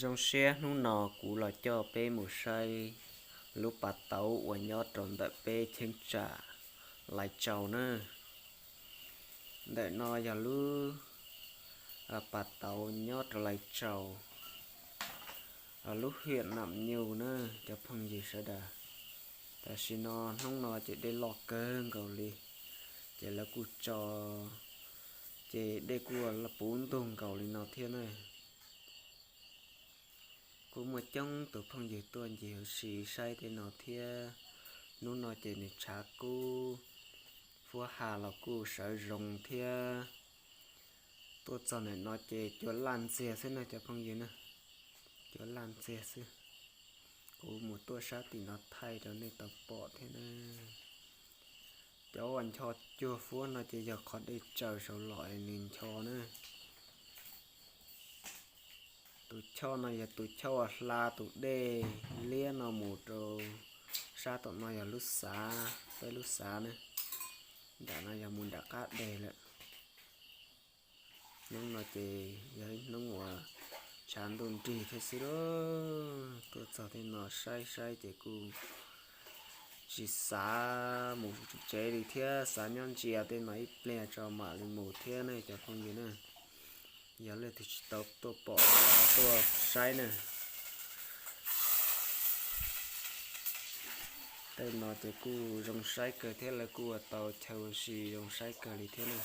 Zoo siab hnub no kuv los coj peb mus saib lub pas tauv uas nyob rau ntawm peb cheeb tsam Lais Tsaus na. Ntawm no yog lub pas tauv nyob rau Lais Tsaus, lub hiam Nam Nyug na cov phooj ywg sawv daws. Tam sim no hnub no ces dej loj kawg nkaus li, ces lawv kuj tso, ces dej kuj puv ntug nkaus li no thiab na. Kuj muaj coob tus phooj ywg tuaj ncig ua si saib tej no thiab. Hnub no ces nws tshav kub, huab ha los kuj sawv zoo thiab. Tuaj txog ntawm no ces cua laj ntxiag xwb na cov phooj ywg na, cua laj ntxiag xwb. Kuv mus tuaj sab tim no thaij rau nej tau pom thiab na. Cov uas ncho cuag huab no ces yog qhov dej tsaws saud los nws ncho na. Tus choj no yog tus choj uas hla tus dej liab no mus rau sab tom no yog lub xav, peb lub xav na. Nram no yog mus nram qab deg lawm. Hnub no ces yog ib hnub uas tshav ntuj nrig thiab xwb lauj. Tuaj txog tej no saib saib ces kuj tsis xav mus tsev li thiab, xav nyob ntsia tej no ib pliag tso mam li mus thiab ne cov phooj ywg na. Yog leej twg tsis tau tuaj pom, tuaj saib na. Tej no ces kuj zoo saib kawg thiab, lawv kuj ua tau chaw ua si zoo saib kawg li thiab na.